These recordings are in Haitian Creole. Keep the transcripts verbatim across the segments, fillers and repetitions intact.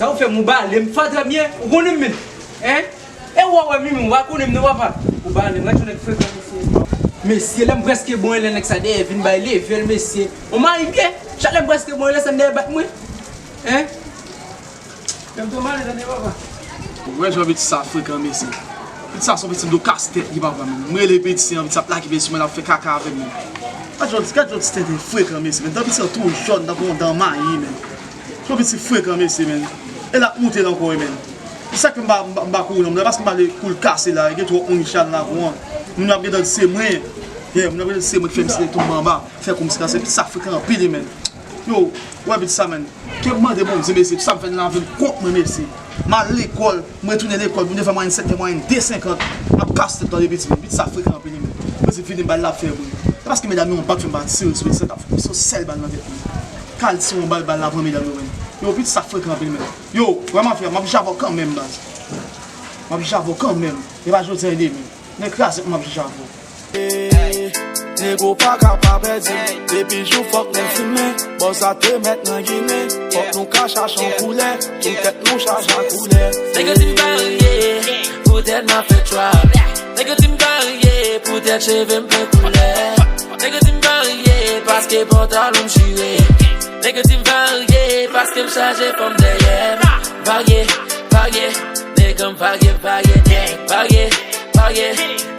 Sa ou fè m, ou bale m, fatra byen, ou konnen m menm. Hein? E ou wè, wè, Mimi, ou pa konnen m non, papa. Ou bale m, gad yon nèg frekan, mesye. Mesye, lè m prèske bon, lè nèg sa dèyè vin bay level, mesye. On mayi pye, chak lè m prèske bon, lè sa dèyè bat mwen. Hein? Lè m tou male, tande, papa. Ou wè jan pitit sa frekan, mesye. Pitit sa se yon pitit do kastèt li, papa, menm. M rele pitit sa, pitit sa plake pye sou mwen, l ap fè kaka avè m, menm. Gad jan, gad jan ti tenten frekan, mesye, menm. Tan pitit sa tou jòn, tankou yon dan mayi, menm. Yon pitit frekan, mesye, menm. E l ap moute l ankò, wi, menm. Se sa k fè m pa, m pa, m pa kouri non, menm, paske m pa vle kou l kase la, gen twòp moun ki chal nan lakou an. Moun yo ap gentan di se mwen. Yeah, moun yo ap gentan di se mwen ki fè misye tonbe anba, fè kòmsi kase. Pitit sa frekan anpil, wi, menm. Yo, ou wè pitit sa, menm. Ke m mande Bondye, mesye, tout sa m fè nan lavi m kont mwen, mesye. M al lekòl, m retounen lekòl, pou m te fè mwayèn sèt, fè mwayèn de senkant. M ap kase tèt tande pitit, menm. Pitit sa frekan anpil, menm. Mwen di vini m ba l l ap fè bri. Se paske medam yo bat fè m pa tire sou pitit sa, t ap fè yon sèl bal nan tèt li. Kal tire yon bal, bal la pran medam yo, menm. Yo, pitit sa frekan anpil, menm. Yo, vrèman frè, m ap jije avè w kanmenm, baz. M ap jije avè w kanmenm. E pa jodi a, e demen. Nèg kraze, m ap jije avè w. Nego pa ka pa pèdi m. Depi jou fòk nou fimen. Bòs la te mèt nan Ginen. Fòk nou ka chache yon koulè. Tout tèt nou chaje a koulè. Nèg yo di m pa rye, poutèt m ap fè trap. Nèg yo di m pa rye, poutèt cheve m plen koulè. Nèg yo di m pa rye, paske pantalon m chire. Nèg yo di m pa rye, paske m chaje fanm dèyè m. Varye, varye, nèg m varye, varye, varye. Varye,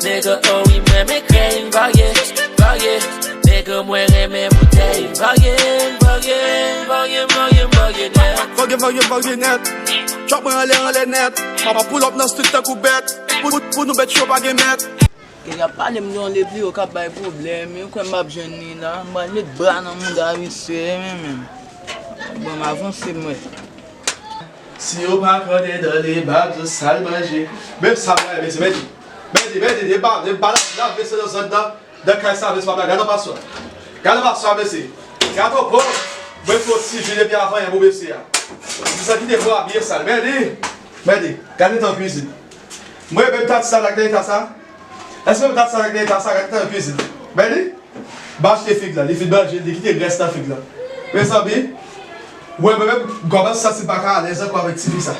nèg, oh wi, mwen renmen krèy, varye, varye. Nèg, mwen renmen boutèy, varye, varye, varye, varye, varye nèt. Varye, varye, varye nèt. Trap mwen anlè, anlè nèt. M ap pull up nan street tankou bèt. Pou, pou, pou nou bèt yo pa gen mèt. Nèg ap pale m de yon Leplio k ap bay pwoblèm, yo kwè m p ap jwenn li la. M pral met bra nan mouda misye, men menm. Bon, m avanse, mwen. Si yo pa kòde dan le bab, zot sal manje. Menm sa mwen, mesye, mèdi. Mèdi, mèdi, de ba, de ba la, la, vese nan zòn nan, nan kay sa, mesye, pa blag. Gade yon paswa. Gade yon paswa, mesye. Gade yon pòv. Mwen fè yon ti jus depi avan yè pou mesye a. Misye kite bwa byen sal. Mèdi, mèdi. Gade tan kwizin. Mwen, menm ta ti sa, la, gade ta sa. Èske menm ta ti sa, la, gade ta sa, gade tan kwizin. Mèdi. M achte fig la, li fin manje, li kite grès nan fig la. Mezanmi, mwen menm, m kòmanse santi m pa ka alèz ankò avèk tifi sa.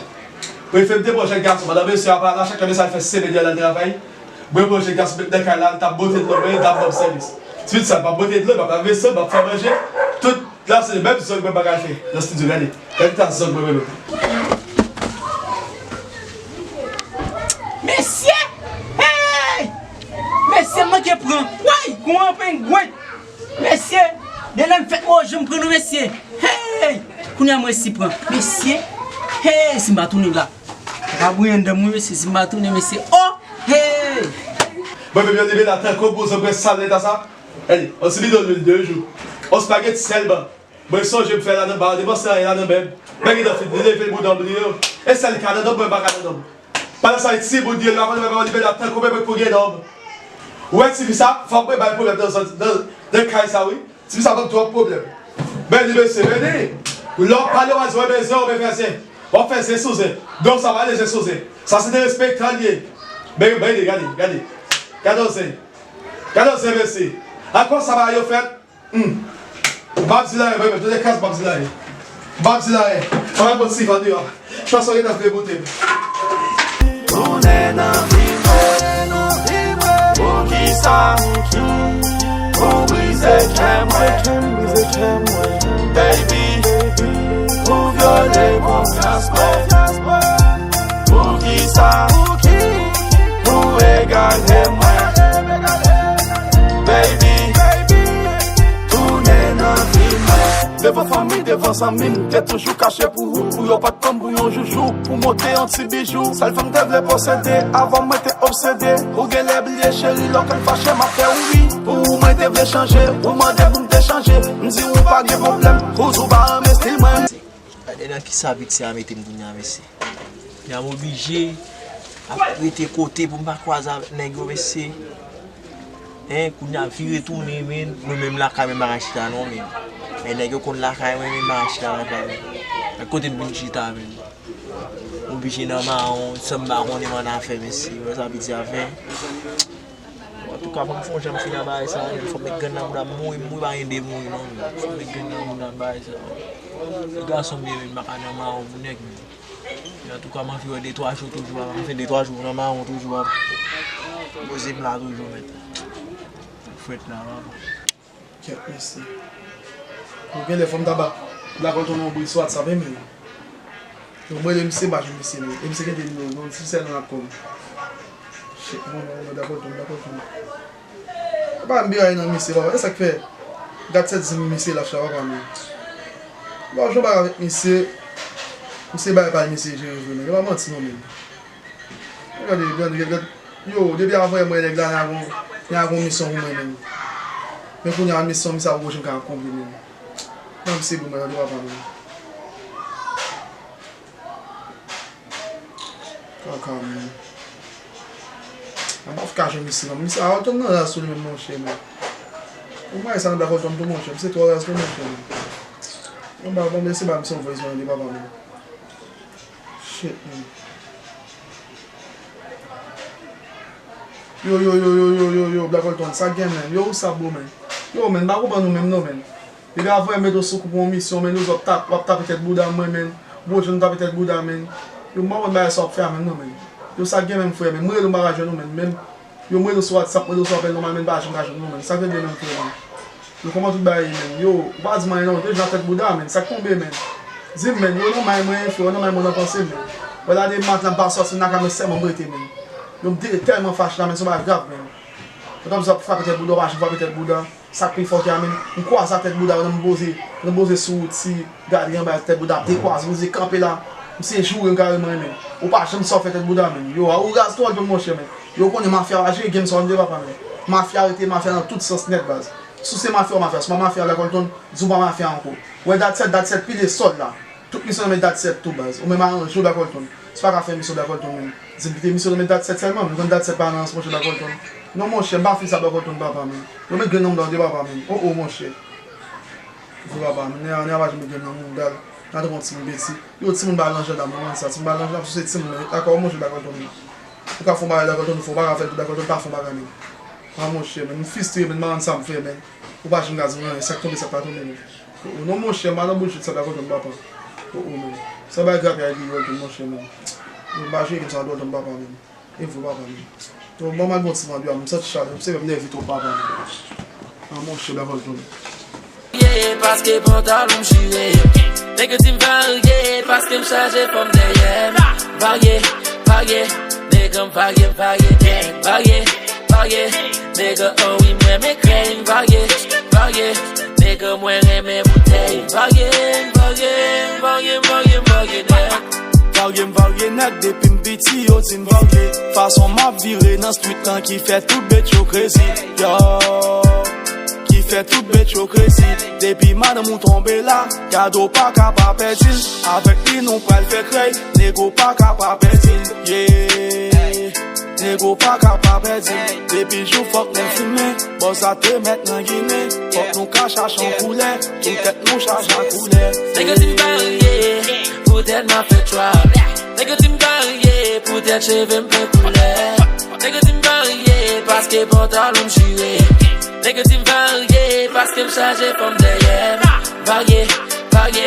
Prefere m te pran jèn gason, pandan mesye a pa la, chak lè mesye a al fè semèn li al travay, mwen pran jèn gason met nan kay la, l t ap bwote dlo, men l t ap ban m sèvis. Ti pitit sa, l p ap bwote dlo, l p ap lave vaisselle, l p ap fè manje, tout la se menm zòn mwen bagay fè nan estidyo, gade. Gade ta zòn mwen menm. Mesye! Hey! Mesye, m manke pran. Woy! Kouran pengwen! Mesye! De lè m fèt mwen, jan m pran nou, mesye! Hey! Kounye a m resi pran. Mesye! Hey! Si m pa tounen la. Pa bouyi anndan mwen, mesye. Si m pa tounen, mesye. Oh! Hey! Mwen menm yo leve la tankou bouzon près sal leta sa. Gade, on ti bidon lwil de jou. On spaghetti sèlman. Mwen sonje m fè ladan ba, depanse anyen ladan menm. Mwen gentan fin leve bouda m li yo. E sèl ka nan dòm, mwen pa ka nan dòm. Pandan sa, ti bout diri la, mwen mwen libere la tankou mwen pou gen dòm. Ou wè tifi sa, fòk mwen bay pwoblèm nan zòn, nan, nan kay sa wi. Tifi sa ban m twòp pwoblèm. Bèni mesye, bèni. Lè w pale, w a di, wè bezwen, w bezwen fè zen. W ap fè zen sou zen. Dòm sa pa de zen sou zen. Sa se derespektan l ye. Bèni, bèni, gade, gade. Gade yon zen. Gade yon zen, mesye. Ankò sa bagay yo fèt. Hmm. M p ap di l anyen, mwen menm, tande kras m p ap di l anyen. M p ap di l anyen. Sa va bon sivan deyò. Chanson gentan vle boute m. Tounen nan vi mwen. Poukisa ou brize kè mwen? Baby, ou vyole konfyans mwen. Poukisa ou egare mwen? Baby, tounen nan vi mwen. Devan fanmi, devan zanmi, m te toujou kache pou ou. Pou yo pa t pran m pou yon joujou. Pou monte yon ti bijou. Sèl fanm te vle posede. Avan mwen te obsede. Ou genlè bliye cheri, lòkèl fache m ap fè ou ri. Pou ou mwen te vle chanje. Ou mande pou m te chanje. M di ou pa gen pwoblèm. Kouz ou pa renmen stil mwen. Gade nan kisa pitit sa mete m kounye a, mesye. Kounye a m oblije ap rete kote pou m pa kwaze avèk nèg yo, mesye. Hein, kounye a vire tounen, men nou menm lakay mwen pa ka chita non, men. Men nèg yo konn lakay mwen, men m pa ka chita lakay mwen. Gad kote m vin chita, men. M oblije nan mawon, san m pa konnen m annafè, mesye. Wè sa pitit a fè. Antouka, fò m fè yon jan m fini ak bagay sa, men. Fò m met grenn nan mouda m, mouri, m mouri, pa gen de mouri non, men. Fò m met grenn nan mouda m, bagay sa. Gason m ye, men m pa ka nan mawon pou nèg, men. Antouka, m anvi wè de twa jou toujou, anfen, de twa jou nan mawon toujou, poze m la toujou, men. Frèt la, papa. Kèt, mesye. Ou gen lè fò m ta ba Black Holton yon bri sou WhatsApp, wi, men. Yo, mwen, rele misye, m pa jwenn misye, men. E misye gen de nimewo, non, si sèl nan ap konn. Shit, mwen, mwen, mwen, Black Holton, Black Holton. Papa, m byen nan misye, papa. E sa k fè dat sèt di m misye lach la, papa, men. Bon, jan bagay avèk misye, misye bay pa l, misye jere vre, men. E pa manti, non, men. Gade, gade, gade, gade. Yo, depi avan yè mwen nèg la, nèg la gon, nèg la gon misyon pou mwen, men. Men kounye a, misyon misye a poko janm ka akonpli, men. Nan misye pou mwen, tande papa, men. Kaka, men. Mwen pa ka jwenn misye, non. Misye a, Holton nan raz tou li menm, monchè, men. Ou mwen sa nan Black Holton tou, monchè. Misye twò raz tou, monchè, men. Mwen ba, mwen eseye ba misye yon voice, men, tande papa, men. Shit, man. Yo, yo, yo, yo, yo, yo, yo, Black Holton, sa gen, man? Yo, ou sa bo, man? Yo, man, m pa konprann ou menm, non, man. Depi avan, m mete w sou kou pou yon misyon, man, ou w ap tap, w ap tape tèt bouda mwen, man. Gwo jan w tape tèt bouda, man. Yo, m pa konn bagay sa w ap fè a, man, non, man. Yo, sa gen, man, frè, man. Mwen rele w, m pa ka jwenn ou, man. Menm Yo, m rele w sou WhatsApp, m rele w sou apèl nòmal, men m pa janm ka jwenn nou, men. Sa k rele menm frè, men? Yo, kòman tout bagay ye, men? Yo, ou pa di m anyen, non, te jwenn ak tèt bouda, men. Sa k tonbe, men? Di m, men, yo, nan may mwen, frè, nan may mwen, nan panse, men. Wè la de mat la, m pa sòti, m nan kay mwen sèlman m rete, men. Yo, m te tèlman fache la, men, se yon bagay grav, men. Pandan m ap frape tèt bouda, ou pa janm frape tèt bouda. Sa k pi fòkè a, men, m kwaze ak tèt bouda, pandan m poze, pandan m poze sou wout, si gade anba tèt bouda ap dekwaze, poze kanpe la, m se joure m kareman, men. Ou pa janm sa w fè tèt bouda, men. Yo, a ou raz twò, monchè, men. Yo konnen mafya a jere game sa w tande papa, men. Mafya rete mafya nan tout sans nèt, baz. Si w se mafya, w mafya. Si w pa mafya, Black Holton, di w pa mafya ankò. Wè dat sèt, dat sèt pile sòl la. Tout misyon nan men dat sèt tou, baz. Ou menm aranje w, Black Holton. Si w pa ka fè misyon, Black Holton, men. Di m kite misyon nan men dat sèt sèlman, men konn dat sèt pa nan rans, monchè, Black Holton. Non, monchè, m pa fè sa, Black Holton, papa, men. Yo met grenn nan mouda w, tande papa, men. O, o, monchè. Di papa, men, nèg a, nèg a pa janm met grenn nan mouda l. Nan tande yon timoun beti. Yo, timoun ba lanje dam nan, sa. Timoun ba lanje dam, si se timoun nan, dakò, monchè, Black Holton, men. Ou ka fè yon bagay, Black Holton, ou fè, ou pa ka fè l tou, Black Holton, pa fè yon bagay, men. A, monchè, men, m fristre, men, m pa konn sa m fè, men. Ou pa janm ka di m anyen, sa k tonbe, sa k pa tonbe, men. O, o, non, monchè, m pa nan bullshit sa, Black Holton, papa. O, o, men. Sa bay grapyay li, Holton, monchè, men. Yo, m pa jere sa, Black Holton, papa, men. E vre, papa, men. Yo, ban m al bon ti mande a, m santi chalè, m se menm nève twòp, papa, men. A, monchè, Black Holton. Varye, paske pantalon m chire. Nèg yo di m varye, paske m chaje fanm dèyè m. Varye, varye, nèg m varye, varye. Varye, varye, nèg, oh wi, m renmen krèy. Varye, varye, nèg, mwen renmen boutèy. Varye, varye, varye, varye, varye nèt. Varye m varye nèt, depi m piti yo di m varye. Fason m ap vire nan street lan ki fè tout bèt yo crazy. Yo, ki fè tout bèt yo crazy. Depi madanm ou tonbe la, gade w pa ka pa pèdi l. Avèk li nou pral fè krèy, nego pa ka pa pèdi l. Yeah. Nego pa ka pa pèdi l. Depi jou fòk nou fimen. Bòs la te mèt nan Ginen. Fòk nou ka chache yon koulè. Tout tèt nou chaje ak koulè. Nèg yo di m varye, poutèt m ap fè trap. Nèg yo di m varye, poutèt cheve m plen koulè. Nèg yo di m varye, paske pantalon m chire. Nèg yo di m varye, paske m chaje fanm dèyè m. Varye, varye,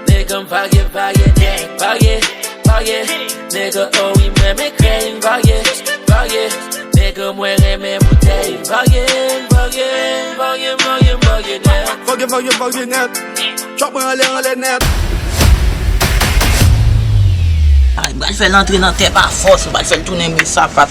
nèg m varye, varye, varye, varye. Nèg, oh wi, m renmen krèy, m varye, varye. Nèg, mwen renmen boutèy, m varye, m varye, m varye, m varye, m varye nèt. Varye, varye, varye nèt. Trap mwen anlè, anlè nèt. Ay, m pral fè l antre nan tè pa fòs, m pral fè l tounen bri sapat.